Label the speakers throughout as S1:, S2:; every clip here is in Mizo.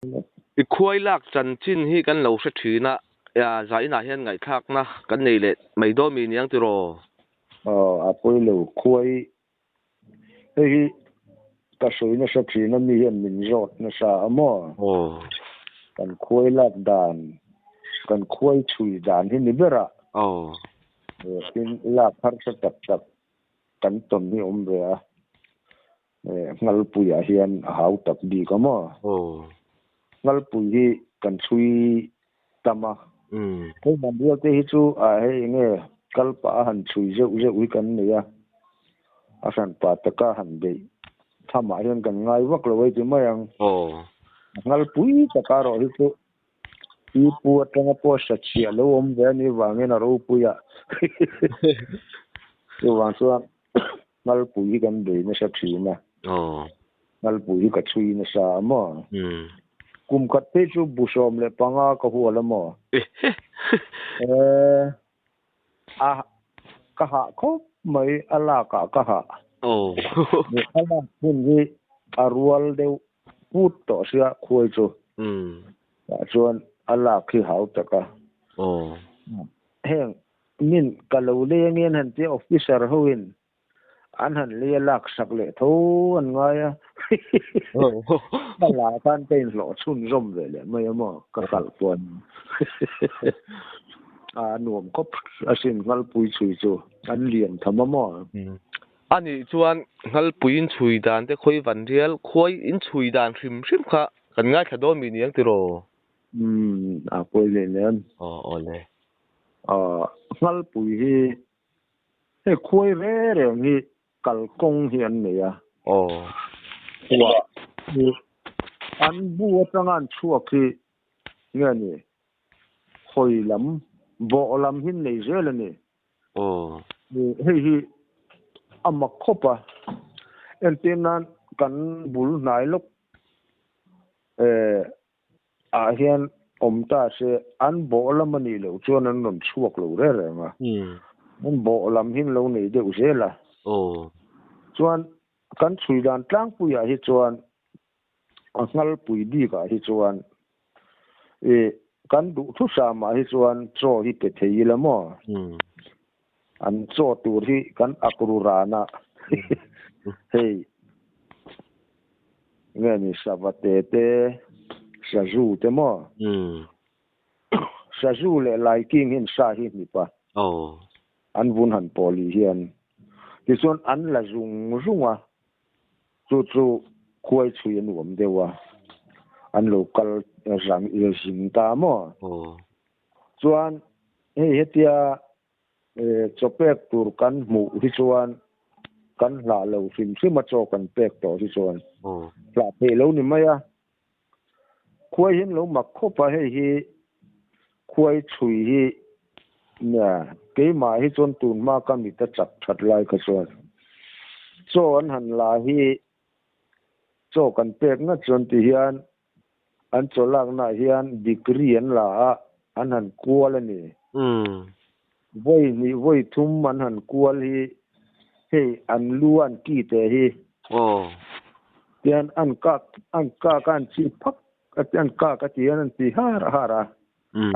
S1: I khuai lak chanchin hi kan lo hre thin a, zainah hian ngaihthlakna kan nei leh mai dawn mi niang tiraw?
S2: Aw, a pawi lo. Khuai hei hi ka sawi nasa thin a, mi hian min zawt nasa a maw?
S1: Aw.
S2: Kan khuai lak dan, kan khuai chhui dan hi ni ber a.
S1: Aw.
S2: Tin, lak harsa tak tak kan tawn hi awm ve a. Ngalpuiah hian a hau tak bik a maw? Ngalpui hi kan chhui tam a. Hei Manrial te hi chu a hei enge kal pah a han chhui zeuh zeuh hi kan nei a. A hran pah taka han beih thamah hian kan ngai vak lo ei ti mai ang. Ngalpui taka erawh hi chu Pi pu atanga pawh hratchhiah lo awm ve anih vangin a ropui a. Chuvang chuan Ngalpui hi kan bei nasa thin a. Ngalpui hi ka chhui nasa a maw? Kum khat phei chu bu 15 ka hual a maw? A ka hah khawp mai a lak ah ka hah. A lak hun hi a rual deuh put tawh sia khuai chu. Tah chuan a lak hi hau tak a. Heng min ka lo lei ange an han tia officer ho in an han lei a lak sak leh tho an ngai a. Ka la khan ka inhlawh chhunzawm ve leh mai a maw ka hralh puan. A nuam khawp asin Ngalpui chhui chu an lian tham a maw.
S1: Anih chuan Ngalpui in chhui dan te khawi van rial khuai in chhui dan hrim hrim kha kan ngaithla dawn mi niang tiraw?
S2: Umm a pawi leh nen.
S1: Aw aw le.
S2: Ngalpui hi hei khuai re reng hi kalkawng hi an nei a.
S1: Aw.
S2: Huah hi an bu atanga an chhuak hi nge ni hawi lam bawh lam hi an nei zel a ni.
S1: Aw.
S2: Hei hi a mak khawp a, entir nan kan bul hnai lawk ah hian awm ta se an bawh lam a nih loh chuan an rawn chhuak lo reng reng a, an bawh lam hi an lo nei deuh zel a. Chuan kan chhui dan tlangpuiah hi chuan a ngalpui bikah hi chuan kan duh thusamah hi chuan chaw hi pe thei ila maw? An chaw tur hi kan ak ru ran a, hei nge ni sava te te, sazu te maw? Sazu leh laiking hian sa hi hnip a, an vun han pawlih hian tichuan an la zung zung a. Chu chu khuai chhui a nuam deuh a, an lo kal rang il zing ta maw? Chuan hei hetia chaw pek tur kan hmuh hi chuan kan hlah lo hrim hrim a chaw kan pek tawh hi chuan hlah theih lo ni mai a. Khuai hian lo mak khawp a, hei hi khuai chhui hi nia keimah hi chuan tun hma ka mit a chak that lai kha chuan chaw an han la hi chaw kan pek ngat chuan ti hian an chaw laknaah hian degree an la a, an han kual a ni. Vawi hnih vawi thum an han kual hi hei an lu an ki teh hi. Tian an kak an kak a an chi phak a an kak a ti hian an ti har har a.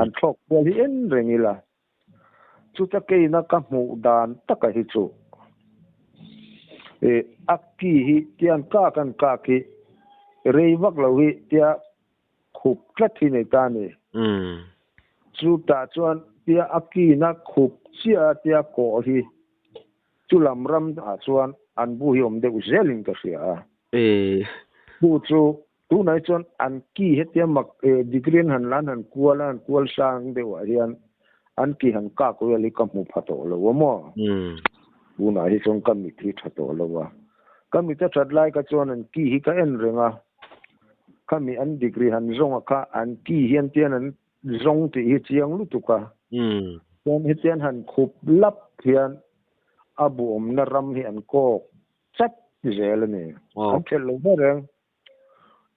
S2: An thlawk kual hi en reng ila. Chuta keina ka hmuh dan taka hi chu eh a ki hi tian kak an kak hi rei vak lo hi tia khup tlat hi nei ta a ni. Chutah chuan tia a kina khup chiah a tia kawh hi chu lam ram ah chuan an bu hi awm deuh zelin ka hria a. Chu chu tunah hi chuan an ki hetia mak degree an han la an han kual a, an kual sang deuh ah hian an ki han kak vel hi ka hmu pha tawh lo a maw? Tunah hi chuan ka mit hi tha tawh lo a. Ka mit a that lai kha chuan an ki hi ka en reng a. Khami an degree han zawng a kha an ki hian tian an zawng tih hi chiang lutuk a. Chuan hetian han khup lap hian a bu awmna ram hi an kawk chat zel a ni. An thelh lo ber reng.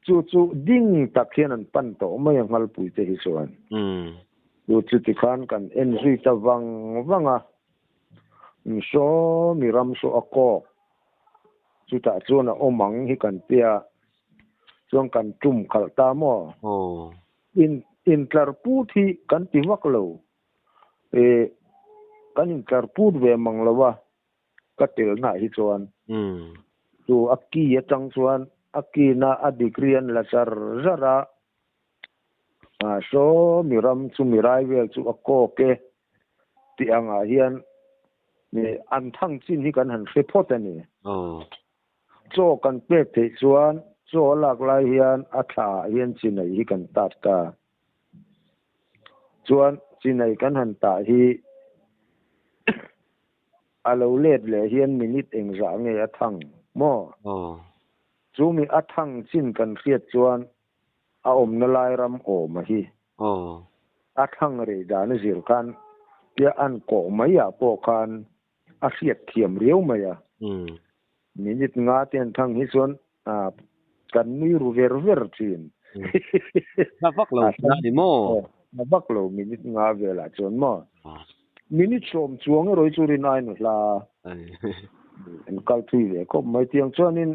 S2: Chu chu ding tak hian an pan tawh mai a Ngalpui te hi chuan. Chu chu tikhan kan en zui ta vang vang a. Saw mi ram saw a kawk. Chutah chuan a awm ang hi kan tia. Chuan kan tum khalh ta maw?
S1: Aw.
S2: In intlar put hi kan ti vak lo. E kan intlar put ve mang lo a ka telna ah hi chuan. Chu a ki atang chuan a kina a degree an la zar zar a. Ah saw mi ram chu mi rai vel chu a kawk e tih angah hian an thang chin hi kan han hre phawt a ni.
S1: Aw.
S2: Chaw kan pek theih chuan chaw a lak lai hian a thla ah hian chinai hi kan tat ta. Chuan chinai kan han tah hi a lo let leh hian minute engzah nge a thang maw?
S1: Aw.
S2: Chumi a thang chin kan hriat chuan a awmna lai ram awm a hi.
S1: Aw.
S2: A thang rei dan a zir khan tia an kawh mai ah pawh khan a hriat thiam riau mai a. Minute nga te an thang hi chuan kan nui ru ver ver thin.
S1: Hla vak lo thin a ni maw?
S2: Hla vak lo minute nga velah chuan maw? Minute 10 chuang erawh hi chu rin aiin a hla. An kal thui ve khawp mai tiang chuanin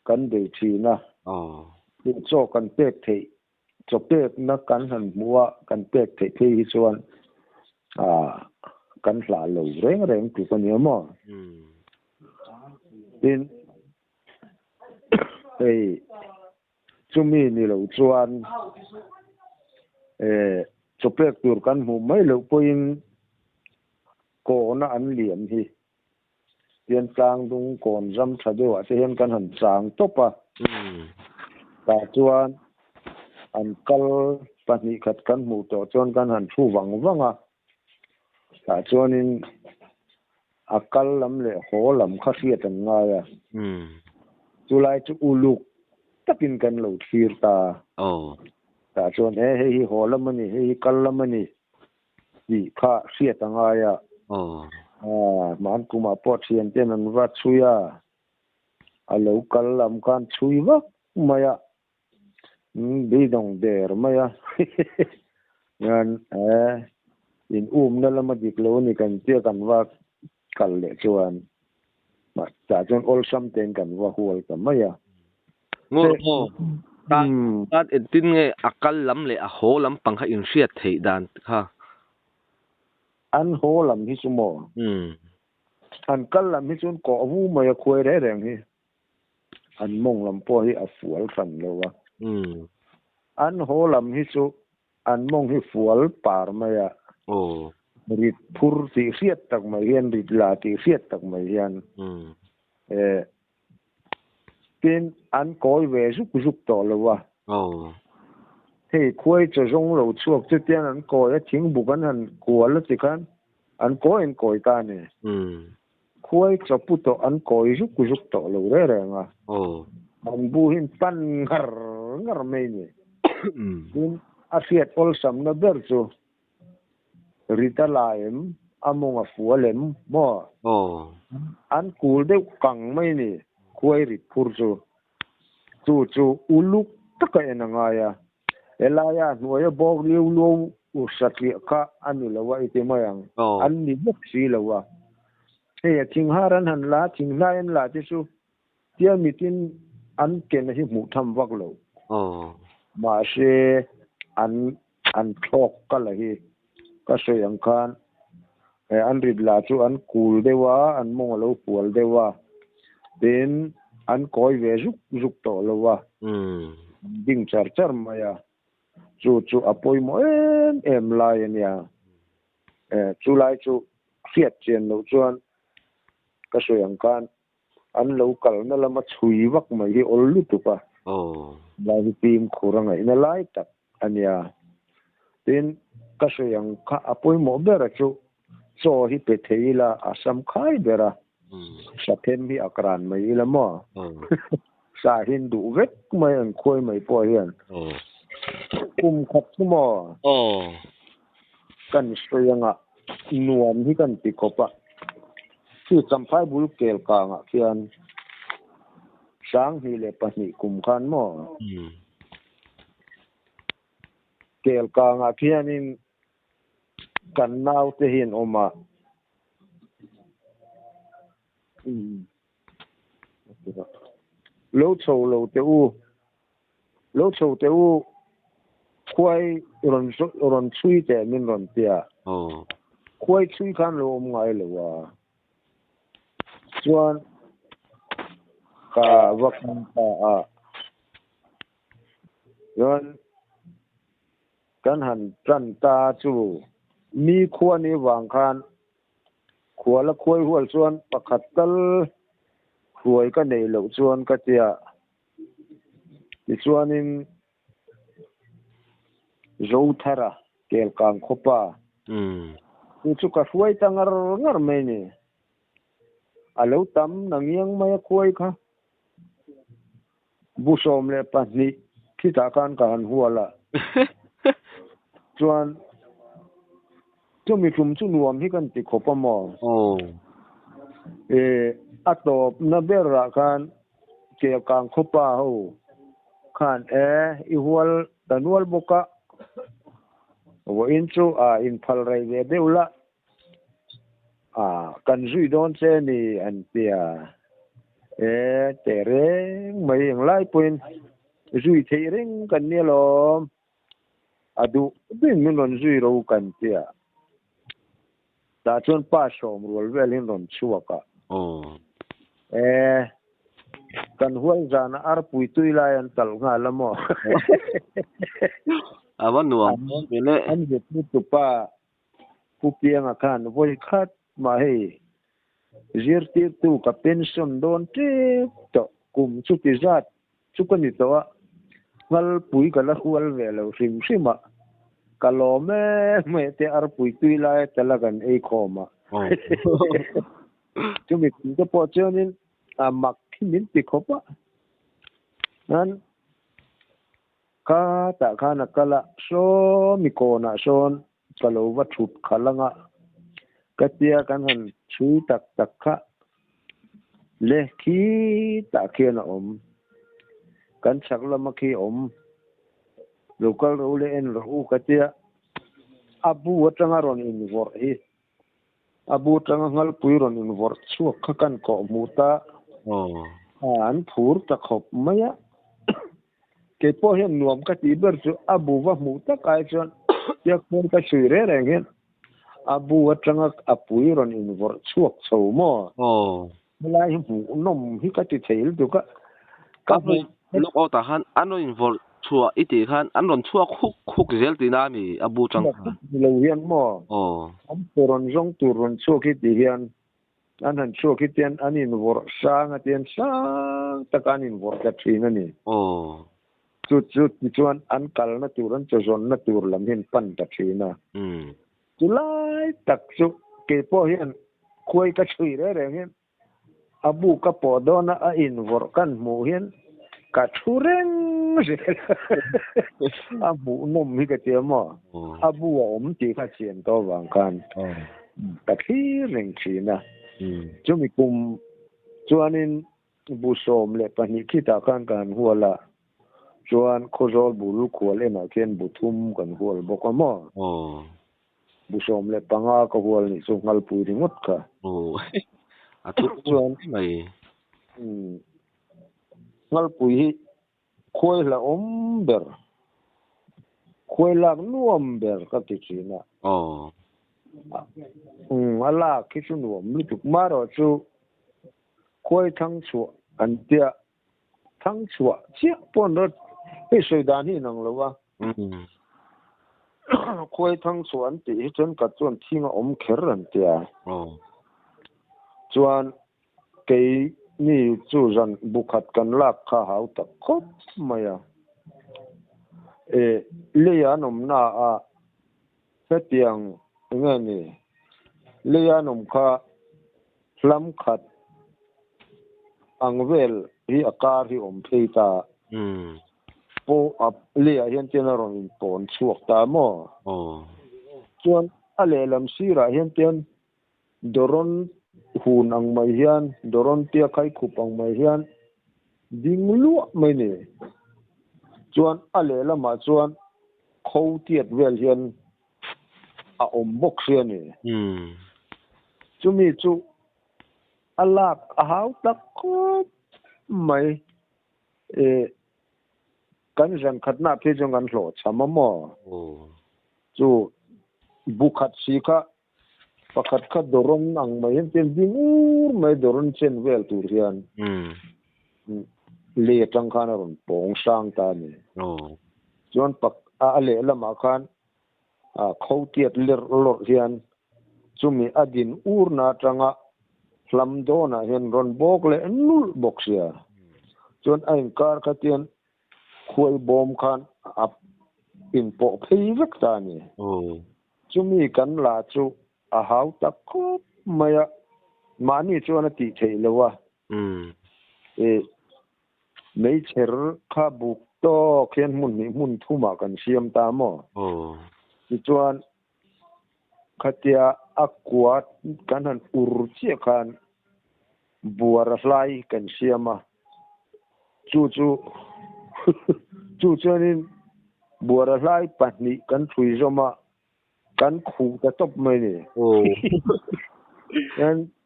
S2: kan bei thin a. Chaw kan pek theih chaw pekna kan han hmuh a kan pek theih phei hi chuan kan hlah lo reng reng tluk a nia maw? Tin, hei chumi ni lo chuan chaw pek tur kan hmuh mai loh pawhin kawna an liam hi Tian tlang dung kawn zam tha deuhah te hian kan han chang tawp a. Tah chuan an kal pahnih khat kan hmuh tawh chuan kan han thu vang vang a. Tah chuanin a kal lam leh haw lam kha hriat an ngai a. Chulai chu uluk takin kan lo thlir ta. Tah chuan e hei hi haw lam a ni, hei hi kal lam a ni. Tih kha hriat a ngai a. Hman kumah pawh thian ten an va chhui a, a lo kal lam khan chhui vak mai a, beidawng der mai a. Hian in umna lama dik lo a ni kan tia kan va kal leh chuan tah chuan awlsam tein kan va hual ta mai a.
S1: Ngawr maw? Tan entin nge a kal lam leh a haw lam pang kha inhriat theih dan kha?
S2: An haw lam hi chu maw? An kal lam hi chuan kawh vu mai a khuai reng reng hi. An mawng lam pawh hi a fual hran lo a. An haw lam hi chu an mawng hi fual par mai a. Rit phur tih hriat tak mai hian, rit la tih hriat tak mai hian. Tin, an kawi ve zuk zuk tawh lo a. Hei khuai chaw zawng lo chhuak chu tian an kawi a, thingbuk an han kual a ti khan an kawi an kawi ta a ni. Khuai chaw pu tawh an kawi zuk zuk tawh lo reng reng a. An bu hi an pan ngar ngar mai a ni. Tin, a hriat awlsamna ber chu Rita la em? A mawng a fual em? Maw?
S1: Aw.
S2: An kul deuh kang mai ni, khuai rit phur chu. Chu chu uluk taka en a ngai a. Helaia hnuaia bawk liu luau u satliah kha a ni lo a i ti mai ang.
S1: Aw.
S2: An ni bawk si lo a. Hei a thinghar an han la, thinghnai an la te chu tia mitin an ken hi hmuh tham vak lo.
S1: Aw.
S2: Mahse an An thlawk ka la hi. Ka sawi ang khan an rit lah chu an kul deuh a, an mawng a lo fual deuh a, tin an kawi ve zuk zuk tawh lo a, an ding char char mai a, chu chu a pawimawh em em lai a nia. Chu lai chu hriat chian loh chuan ka sawi ang khan An lo kalna lama chhui vak mai hi awl lutuk a. Lai hi fimkhur a ngaihna lai tak a nia. Tin, ka sawi ang kha a pawimawh ber a chu chaw hi pe thei ila a sam khai ber a. Saphem hi a kran mai ila maw? Sa hin duh vek mai an khuai mai pawh hian. Kum khat chu maw? Kan sawi anga nuam hi kan ti khawp a, khi Champhai bul kel kangah khian 2002 kum khan maw kel kangah khianin kan naute hi an awm a, lo chho lo teh u. Lo chho teh u, khuai rawn rawn chhui teh min rawn ti a. Khuai chhui khan lo awm ngai lo a. Chuan ka va kal ta a. Chuan kan han tan ta chu mi khua ni vang khan khuala khuai hual chuan pakhat tal hruai ka neih loh chuan ka tia. Tichuanin Zothara Kelkang khawpa chu chu ka hruai ta ngar ngar mai ni. A lo tam na ngiang mai a khuai kha. Bu 12 khitah khan ka han hual a. Chuan chumi tum chu nuam hi kan ti khawp a maw? A tawpna berah khan Kelkang khawpa ho khan e i hual ta nual bawk a, vawiin chu a inphal rei ve deuh la, kan zui dawn che ni an ti a. E teh reng mai englai pawhin zui theih reng kan nia lawm. A duh duhin min rawn zui ro kan ti a. Tah chuan pa sawm rual vel hi an rawn chhuak a. E, kan hual zana arpui tui lai an talh nghal a maw?
S1: A va nuam dawn ve le.
S2: An zirtir tupa Pu Pianga khan vawi khat mah hei zirtirtu ka pension dawn tep tawh kum chuti zat chu ka ni tawh a, Nghalpui ka la hual ve lo hrim hrim a, ka lawm em mai te arpui tui lai a tala kan ei khawm a. Chumi kum te pawh chuanin a mak hi min ti khawp a, nan ka tah khan a kal a, saw mi kawnah sawn ka lo va thut khalh anga ka tia kan han chhui tak tak kha le khi tah khian a awm kan chhak lama khi a awm lo kal ro leh en rawh u ka tia a bu atanga rawn invawrh hi a bu atanga nghalpui rawn invawrh chhuak kha kan kawh hmuh ta an phur ta khawp mai a. Kei pawh hian nuam ka tih ber chu a bu va hmuh tak ai chuan tia khawl ka chhui reng reng hian a bu atanga a pui rawn invawrh chhuak chho maw? Helai hi hmuhnawm hi ka ti thei lutuk a.
S1: Ka hmuh lawk awtah khan an rawn invawrh chhuah i tih khan an rawn chhuak huk huk zel tihna a ni a bu atang khan.
S2: Ni lo hian maw? An rawn zawng tur rawn chhuak hi tih hian An han chhuak hi tian an invawrh sang a tian sang taka an invawrh ta thin a ni. Chu chu tichuan an kalna tur an chawzawnna tur lam hi an pan ta thin a. Chu lai tak chu kei pawh hian khuai ka chhui reng reng hian a bu ka pawh dawn a, a invawrh kan hmuh hian ka thu reng zel a hmuhnawm hi ka ti a maw? A bu a awm tih kha chian tawh avang khan. Ka thlir reng thin a, chumi kum chuanin bu 12 khitah khan ka han hual a, chuan Khawzawl bul khual enah khian bu thum kan hual bawk a maw? Bu 15 ka hual nih chu Nghalpui ringawt kha. Chuan Nghalpui hi Khuai hlauhawm ber, khuai lak nuam ber ka ti thin a. Umm a lak hi chu nuam lutuk marawh chu khuai thang chhuah an tia thang chhuah chiah pawh an rawt hei sawi dan hi inang lo a. Khuai thang chhuah an tih hi chuan ka chuan thing a awm kher an tia. Chuan Kei ni chu zan bu khat kan lak kha hau tak khawp mai a. E, lei an awmna a hetiang enge ni? Lei an awm kha hlam khat ang vel hi a kar hi awm phei ta. Pawh a leiah hian tian a rawn inpawn chhuak ta maw? Chuan a lehlam sirah hian tian Doron hun ang mai hian, Doron tia khai khup ang mai hian ding luah mai ni. Chuan a lehlamah chuan kho tiat vel hian a awm bawk sia ni. Chumi chu a lak a hau tak khawp mai. Kan zan khat na phe jong kan hlo chama mo. Chu bu khat si kha pakhat kha doron ang mai hian ten ding ur mai doron chen vel tur hian. Le tang khan a rawn pawng sang ta ni. Chuan pak a leh lamah khan a kho tiat ler lawrh hian chumi a din ur na atanga hlam dawnah hian rawn bawk leh nulh bawk sia. Chuan a inkar kha tian khuai bawm khan a inpawh phei vek ta ni. Chumi kan la chu a hau tak khawp mai a, mahni chuan a tih theih lo a. Meichher kha buk tawk hian hmun hnih hmun thumah kan siam ta maw? Tichuan khatia a kua kan han ur chiah khan buar a hlai kan siam a, chu chu chu chuanin buar a hlai pahnih kan thui zawm a, kan khuh ta tawp mai ni.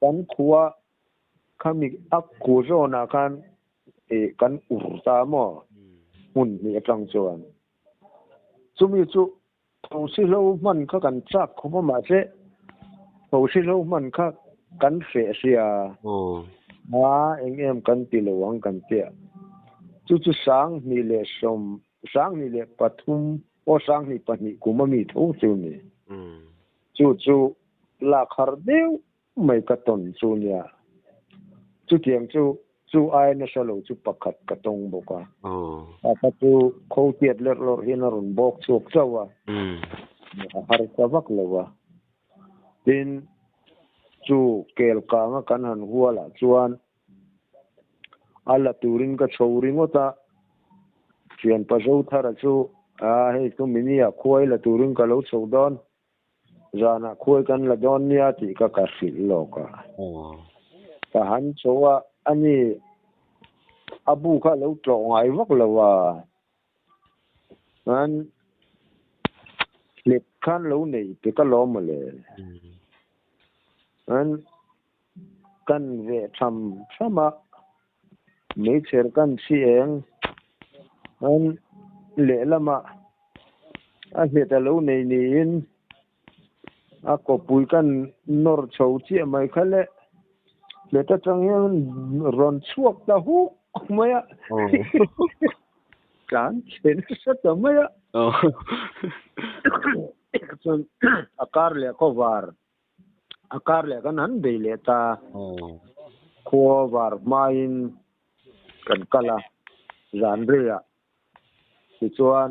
S2: Kan khuh a, khami a ku zawnah khan kan ur ta maw hmun hnih atang chuan. Chumi chu thosi hlo hman kha kan chak khawp a, mahse thosi hlo hman kha kan hreh sia. A eng em kan ti lo ang kan tia. Chu chu sanghnih leh sawm, sanghnih leh pathum aw sanghnih pahnih kum a mi tho chu ni. Chu chu lak har deuh mai ka tawn chu nia. Chutiang chu chu ai nasa lo chu pakhat ka tawng bawk a. A kha chu kho tiat lerh lawrh hian a rawn bawk chhuak chauh a. A har ta vak lo a. Tin, chu kel kanga kan han hualah chuan a la turin ka chho ringawt a. Thianpa Zothara chu, A hei chu mini ah khuai la turin ka lo chho dawn. Zanah khuai kan la dawn nia tih ka ka hrilh lawk a. Ka han chho a, ani a bu kha a lo tlawh ngai vak lo a. Chuan hlep khan lo nei pe ka lawm mawle. Chuan kan veh tham tham a, meichher kan chhi eng. Chuan lehlamah a hlet a lo nei niin a kawpui kan nawr chho chiah mai kha le. Hlet atang hian rawn chhuak ta huk mai a. Tlan chhe nasa ta mai a. Chuan a kar leh khaw var A kar leh kan han bei leh ta. Khua var hmain kan kal a, zan reiah. Tichuan,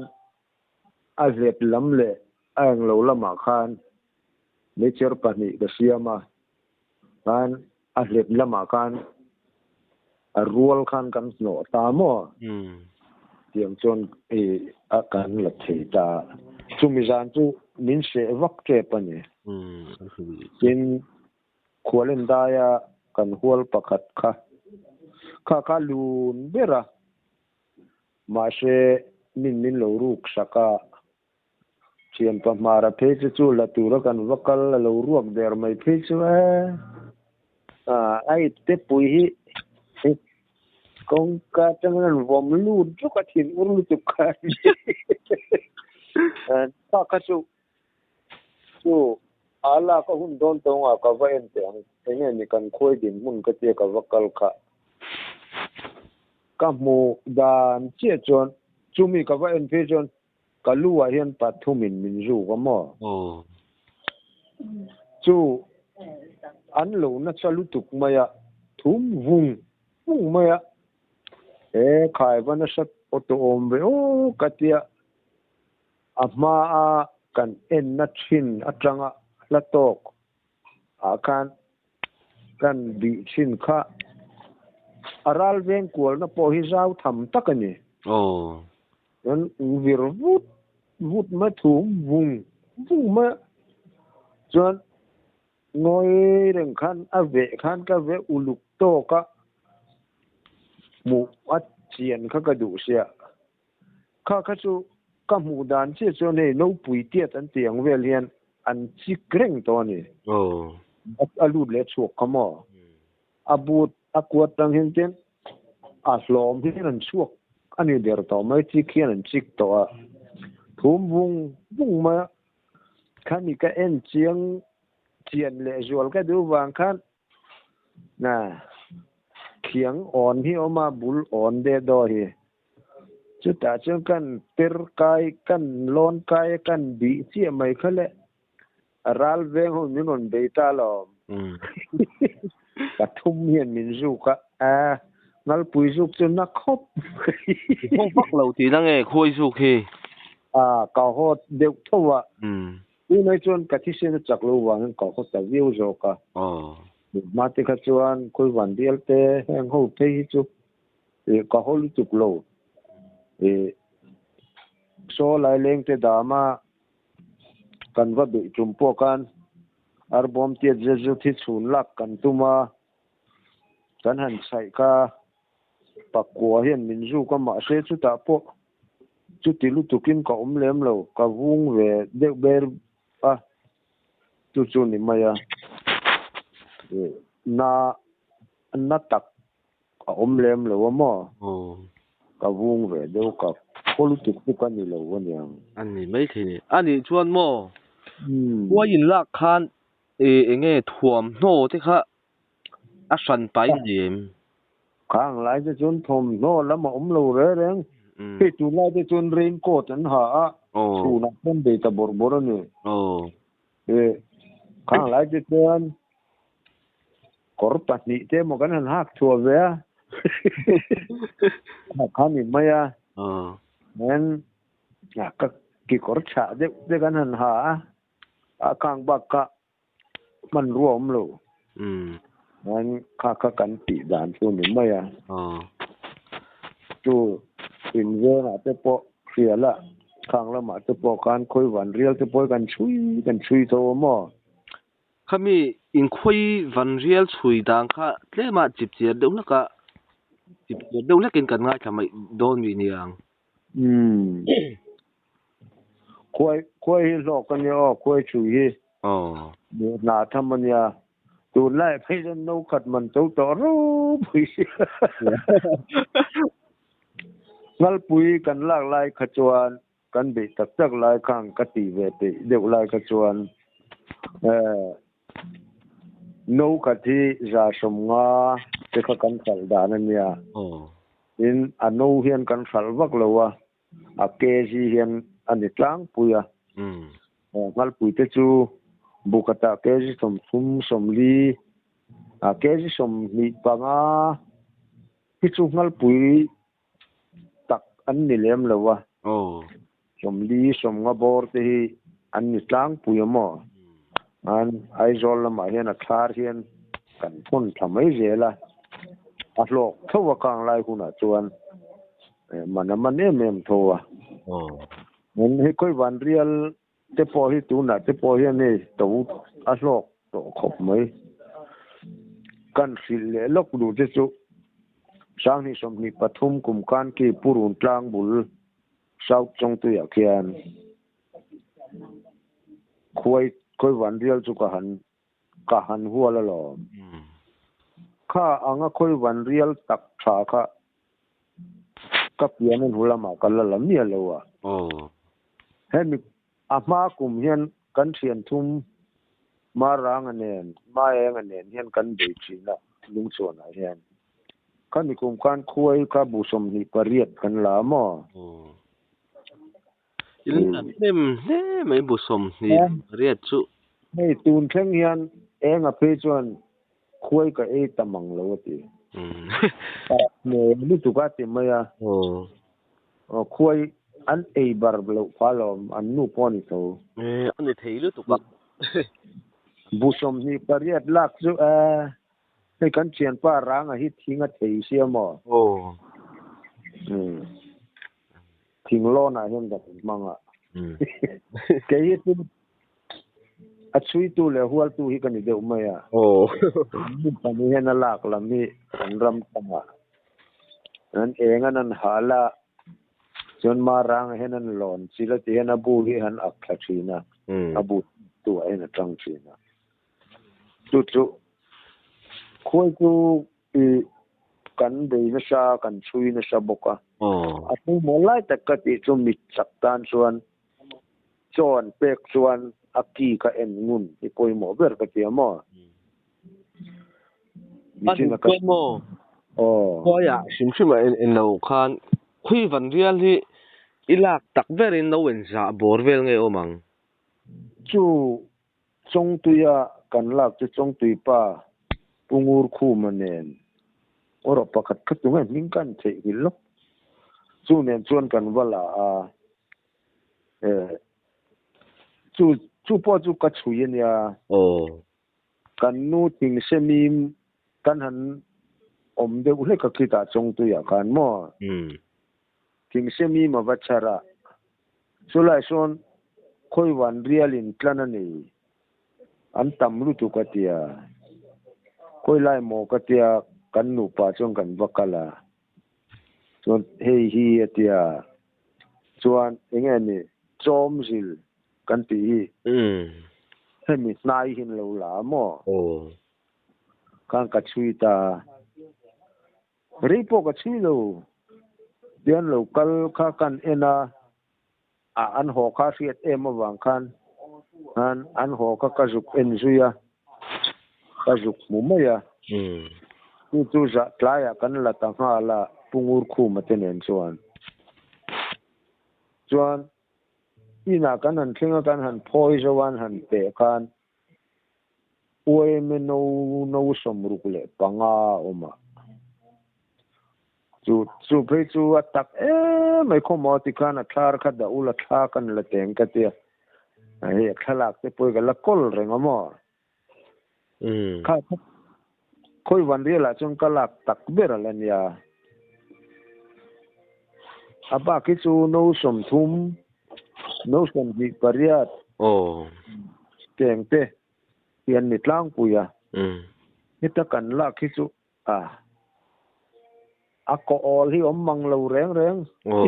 S2: a hlet lam leh a englo lamah khan meichher pahnih ka siam a, khan a hlet lamah khan a rual khan kan hnawh ta maw? Tiang chuan a kan la thei ta. Chumi zan chu min seh vak tep a ni. Tin, Khualen daia kan hual pakhat kha kha kha lun ber a, mahse min min lo ruk sak a. Thianpa hmara phei chu chu la tura kan va kal a lo ruak der mai phei chu e. A ipte pui hi kawngka atangin an vawm lut vek a thin ur lutuk kha a ni. Kha kha chu chu a lak a hun dawn tawngah ka va en teh ang enge ni kan khuai dinhmun ka tia ka va kal kha. Ka hmuh dan chiah chuan chumi ka va en phei chuan Ka lu ah hian pathumin min zuk a maw? Chu an lo nasa lutuk mai a, thum vung vung mai a, he khai va nasa auto awm ve aw ka tia, a hma a kan enna thin atanga hla tawk ah khan kan bih thin kha a ral veng kualna pawh hi zau tham tak a ni. Chuan vir vut vut mai thum vung vung mai a, chuan ngawi reng khan a veh khan ka veh uluk tawk a, hmuh a chian kha ka duh sia. Kha kha chu ka hmuh dan chiah chuan hei nopui tiat an tih ang vel hian an chik reng tawh a ni. A lut leh chhuak kha maw? A but a kuat tang hian chuan a hlawm hian an chhuak. ani der tawh mai chik hian an chik tawh a thum vung vung mai a khami ka en chiang chian leh zual ka duh vang khan na khiang awn hi a awm a bul awn deh daw hi chutah chuan kan per kai kan lawn kai a kan bih chiah mai kha le a ral veng ho min rawn bei ta alawm. Pathum hian min zuk a, a ngalpui zuk chu na khawp mai.
S1: I haw vak lo tihna nge khuai zuk hi?
S2: A, ka haw deuh tho a. Tunai chuan ka thisen a chak lo vangin ka haw ta viau zawk a. Hma te kha chuan khawi van bial te heng ho phei hi chu ka haw lutuk lo. Saw laileng te dama kan va beih tum pawh khan arbawm tiat zet zet hi chhun lak kan tum a, kan han chhaih kha pakua hian min zuk a mahse chutah pawh chuti lutukin ka awm lem lo, ka vung ve deuh ber a, chu chu ni mai a, na na tak a awm lem lo a maw? Ka vung ve deuh ka khaw lutuk chu ka ni lo a niang.
S1: A ni maithei ni. A nih chuan maw? Khuai in lak khan eng nge thuamhnaw te kha a hran pai ni em?
S2: Khang lai te chuan thawmhnaw lam a awm lo reng reng. Hei tunlai te chuan rain coat an ha a, chhunah chuan bei ta bawrh bawrh a ni. Khang lai te chuan Kawr pahnih te emaw kan han hak chhuah ve a, kha ni mai a, then ka kekawr chhah deuh te kan han ha a, a kang bak kha hmanrua a awm lo, then kha kha kan tih dan chu ni mai a, chu invenah te pawh hrial a, khang lamah te pawh khan khawi van rial te pawh hi kan chhui kan chhui tho a maw.
S1: Khami inkhawi van rial chhui dan kha tlema chip chiar deuh hlek a, chip chiar deuh hlekin kan ngaithla mai dawn mi niang.
S2: Umm. Khuai khuai hi hlawk a nia aw, khuai chhui hi.
S1: Aw.
S2: Hna tham a nia. Tunlai phei chuan no khat man to tawh ropui si. Ngalpui kan lak lai kha chuan Kan beih tak tak lai khan ka tih ve peih deuh lai kha chuan no khat hi za sawm nga te kha kan hralh dan a nia. Tin, a no hian kan hralh vak lo a, a kg hian a ni tlangpui a. Nghalpui te chu bukhatah kg sawmthum sawmli, kg sawmhnih panga hi chu nghalpui tak an ni lem lo a. Sawmli sawmnga bawr te hi an ni tlangpui a maw? An Aizawl lamah hian a thlar hian kan thawn tha mai zel a, a hlawk tho a kang lai hunah chuan man a man em em tho a. Hei khawi vanrial te pawh hi tunah te pawh hian hei to a hlawk tawh khawp mai. Kan hrilh leh lawk duh te chu Sanghnih 23 kum khan khi Purun tlang bul South Chawngtuiah khian khuai khawi vanrial chu ka han ka han hual alawm. Kha anga khawi vanrial tak tha kha Ka pian a hnu lamah ka la la miah lo a. Hemi a hma kum hian kan thian thum Maranga nen, Maenga nen hian kan bei thin a Lungchhuanah hian. Khami kum khan khuai kha bu 28 kan la a maw?
S1: In la hnem hle mai bu 28 chu.
S2: Hei tun thleng hian enga phei chuan Khuai ka ei ta mang lo a ti. Hne lutuk a ti mai a. Khuai an ei bar loh pha lawm, an nu pawh a ni tho.
S1: A ni thei lutuk a.
S2: Bu 28 lak chu e, hei kan thianpa Ranga hi thing a thei sia maw? Thing lawnah hian kan hmang a. Kei hi chu A chhuitu leh hualtu hi ka ni deuh mai a. Ani hian a lak lam hi an ram tangah an eng an han hal a, chuan Maranga hian an lawn chil a ti hian a bu hi han ak thla thin a, a bu tu ah hian a tang thin a. Chu chu khuai chu i. Kan bei nasa, kan chhui nasa bawk a.
S1: Aw.
S2: A pawimawh lai tak ka tih chu mit chak tan chuan chaw an pek chuan a ki kha en ngun hi pawimawh ber ka ti a maw?
S1: A nih chuan maw?
S2: Aw.
S1: Khuaiah hrim hrim a en lo khan khui van rial hi i lak tak berin no en zah bawr vel nge awm ang?
S2: Chu Chawngtuia kan lak chu Chawngtui pa Pu Ngurkhuma nen erawh pakhat kha tunge hming ka an theihnghilh lawk. Chu nen chuan kan va la a, chu chu pawh chu ka chhui a nia.
S1: Aw.
S2: Kan nu thingse mim kan han awm deuh hlek a khitah Chawngtuiah khan maw? Thingse mim a va chhar a, Chulai sawn khawivan rialin tlan a nei, an tam lutuk a tia. Khawilai maw ka tia kan nupa chuan kan va kal a, chuan hei hi a tia, chuan enge ni chawmzil kan tih hi hemi hnai hian lo la a maw? Khan ka chhui ta. Rei pawh ka chhui lo. Tian lo kal kha kan en a, a an haw kha hriat em avang khan khan an haw kha ka zuk en zui a, ka zuk hmu mai a. Chu chu zah tlaiah kan la ta nghal a Pu Ngurkhuma te nen chuan. Chuan inah kan han thleng a, kan han phawi zo a, an han teh khan Uaime no no 65 a awm a. Chu chu phei chu a tak em mai khaw maw tikhan a thlar kha dah ula thla kan la teng ka tia. Hei a thlalak te pawh hi ka la kawl reng a maw. Kha khawi van rialah chuan ka lak tak ber a la nia. A bak hi chu no 30, no 28.
S1: Aw.
S2: Teng te hi an ni tlangpui a. Heta kan lak hi chu a a kaw awl hi awm mang lo reng reng.
S1: Aw.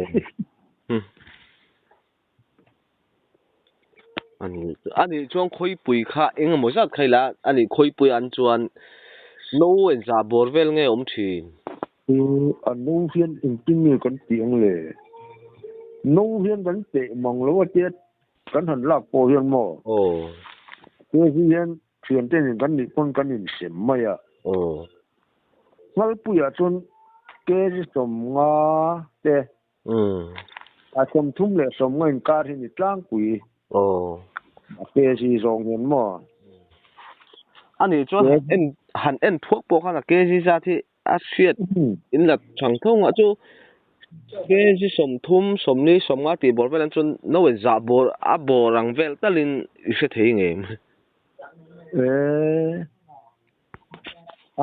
S1: Ani ani chuan khawipui kha eng emaw zat kha ila ani khawipui an chuan no en zah bawr vel nge awm thin.
S2: A no hian engtin nge kan tih ang le? No hian kan teh mang lo a tia kan han lak pawh hian maw?
S1: Aw.
S2: Te hi hian thiante nen kan nih pawn kan insem mai a.
S1: Aw.
S2: Nghalpuiah chuan kg 50 te A 30 leh 50 inkar hi ni tlangpui.
S1: Aw.
S2: A kg zawng hian maw?
S1: Ani chuan han en han en thuak pawh khan a kg zat hi a hriat in la chang tho ngah chu kg 30, 40, 50 tih bawr vel an chuan no in zah bawr a bawr ang vel talin i hre thei ngei.
S2: E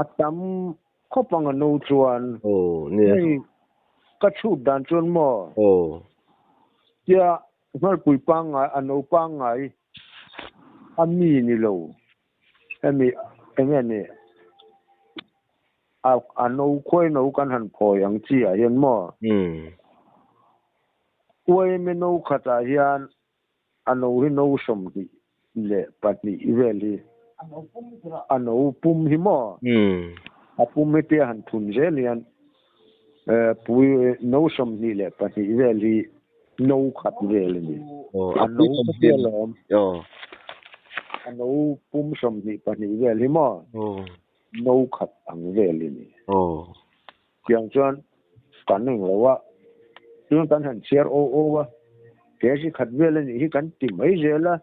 S2: a tam khawp ang a no chuan.
S1: Aw nia.
S2: Hei ka chhut dan chuan maw.
S1: Aw.
S2: Tia Nghalpui pangngai a no pangngai a mi ni lo hemi enge ni a a no khuai no kan han phawi ang chi ah hian maw. Uaime no khatah hian a no hi no 22 vel hi a no pum hi maw a pum hi tia han thun zel hian pui no 22 vel hi no khat vel a ni. A no tia lawm a no pum 22 vel hi maw no khat ang vel a ni. Tiang chuan kan eng lo a, chuan kan han chhiar aw aw a, kg khat vel a nih hi kan ti mai zel a.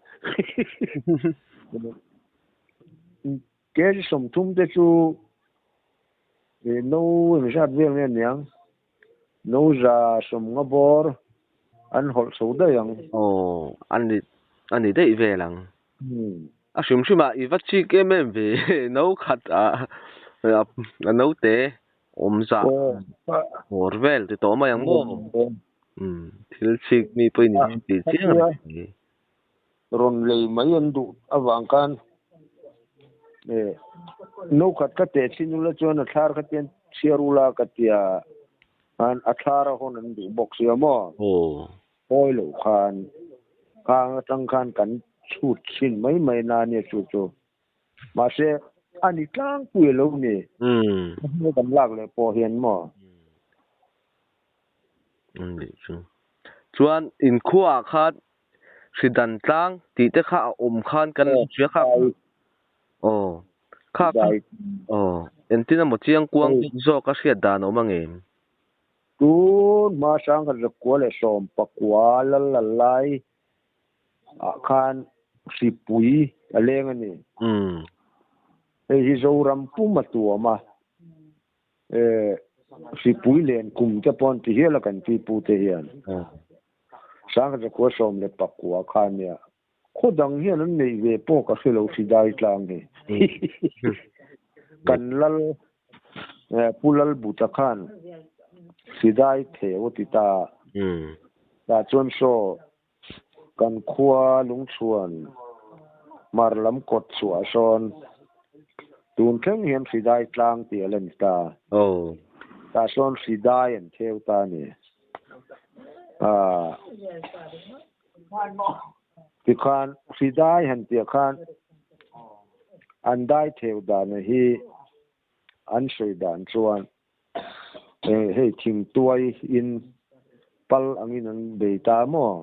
S2: Kg 30 te chu no engzat vel nge niang, no 150 bawr an hawlh chho daih ang.
S1: Aw, a ni daih vel ang. A hrim hrim a, i va chik em em ve, no khat a a note awm zah bawr vel ti tawh mai ang maw? Thil chik mi pawh i ni tih chiang a ni.
S2: Rawn lei mai an duh avang khan no khat ka teh chin ula chuan a thlar kha tian chhiar ula ka tia khan a thlar a hawn an duh bawk sia maw? Pawi loh khan khang atang khan kan chhut chhin mai mai na ania chu chu. Mahse Ani tlang pui lo ni. Kan lak le pawh hian maw.
S1: Ani chu. Chuan in khuaah khan hridan tlang tih te kha a awm khan kan lo hria kha. Aw. Kha kha. Aw. Entin emaw chiang kuang deuh zawk a hriat dan a awm angem?
S2: Tun hma hrang khat zakua leh sawm pakua lal lal lai ah khan hripui a leng a ni. Hei hi Zoram pum a tuam a, hripui len kum te pawh an ti hial a kan pipu te hian. Hrang khat zakua sawm leh pakua kha a nia. Khaw dang hian an neih ve pawh ka hre lo hridai tlang hi. Kan lal Pu Lalbuta khan hridai theu a ti ta. Tah chuan saw kan khua lungchhuan hmar lam kawt chhuah sawn tun thleng hian hridai tlang tih a la ni ta. Tah sawn hridai an theu ta a ni. Tikhan hridai han tih khan an dai theu dan hi an sawi dan chuan hei thingtuai in pal angin an bei ta maw?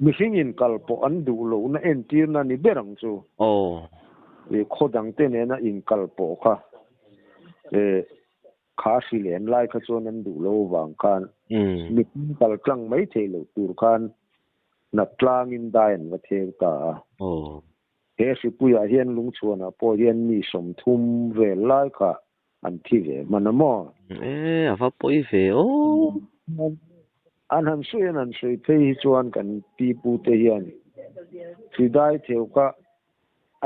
S2: Mihring in kal pawh an duh lohna entirna ni ber ang chu. Khaw dangte nena in kal pawh kha Kha hri len lai kha chuan an duh lo avang khan mipui kal tlang mai theih loh tur khan hnat tlangin dai an va theu ta a. He hripuiah hian lungchhuanah pawh hian mi 30 vel lai kha an thi ve hman a maw?
S1: E, a va pawi ve aw.
S2: An han sawi an han sawi phei hi chuan kan pipute hian hri dai theu kha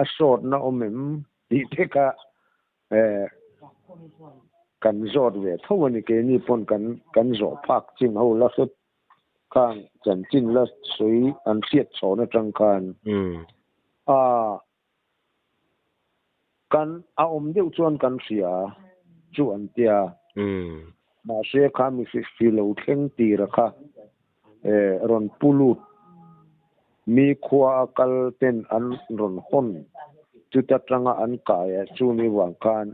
S2: a sawtna awm em tih te kha Kan zawt ve tho a ni keini pawn kan kan zawh phak chin ho la hre khan chanchin la sawi an hriat chhawn atang khan a kan a awm deuh chuan kan hria chu an tia mahse kha mi hri lo thleng tir a kha rawn pu lut mi khua a kal ten an rawn hawn chuta tanga an kai a chu ni vang khan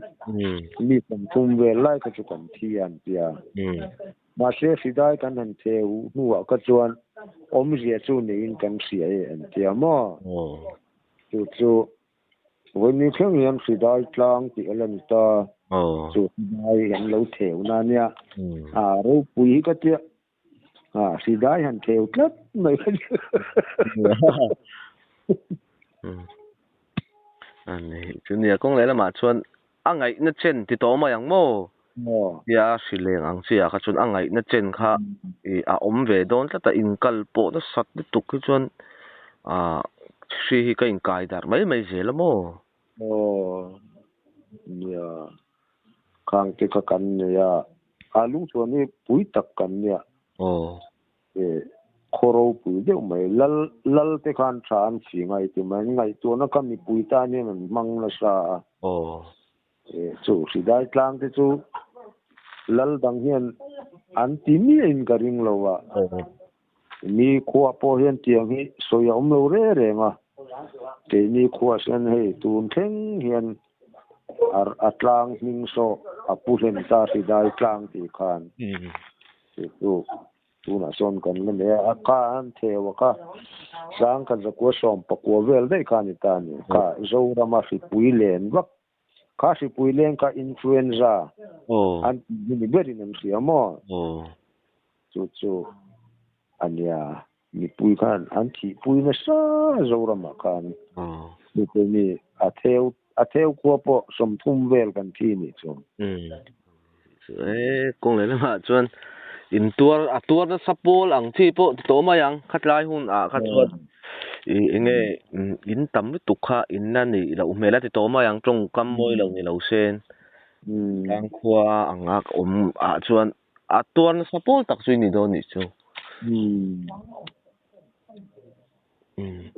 S2: mi 30 vel lai kha chu kan thi a an ti a. Mahse hridai kan han theu hnuah kha chuan awmzia chu neiin kan hria e an ti a maw? Chu chu Vawiin thleng hian hridai tlang tih a la ni ta. Chu hridai an lo theu na nia. A ropui hi ka tia. A hridai han theu tlat mai ka tia.
S1: Ani chu nia kawng leh lamah chuan a ngaihna chen ti tawh mai ang maw? Tia hri leng ang chi ah kha chuan a ngaihna chen kha ih a awm ve dawn tlat a inkal pawh nasat lutuk hi chuan ah hri hi ka inkai darh mai mai zel a maw?
S2: Aw nia khang te kha kan nei a, a lungchhuan hi pui tak kan nia.
S1: Aw.
S2: Khaw ropui deuh mai lal lal te khan tha an si ngai ti mai ngaihtuahna kha mipui tan hian an hmang nasa a.
S1: Aw.
S2: Chu hridai tlang te chu lal dang hian an ti miahin ka ring lo a. Mi khua pawh hian tiang hi sawi a awm lo re reng a. Keini khua hian hei tun thleng hian a tlang hming saw a pu hlen ta hridai tlang tih khan. Chu chu Tunah sawn kan la nei a, a kha an theu a kha sang khat zakua sawm pakua vel daih kha a ni ta a ni. Kha Zorama hripui len vak, kha hripui leng kha influenza an tih hi ni berin an hria maw? Chu chu a nia, mipui khan an thihpui nasa Zoramah khan. Chu mi a theu a theu khua pawh 30 vel kan thi nih chu.
S1: Kawng leh lamah chuan in tuar a tuar nasa pawl ang chi pawh ti tawh mai ang khatlai hun ah kha chuan ih enge in tam lutuk kha in la nih loh hmel a ti tawh mai ang tawngkam mawi lo ni lo sen tlangkhua ang a awm ah chuan a tuar nasa pawl tak chu i ni dawn nih chu.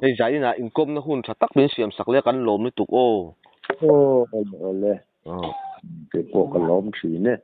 S1: Hei zai inah inkawmna hun tha tak min siam sak leh a kan lawm lutuk aw.
S2: Aw awle. Kei pawh ka lawm thin e.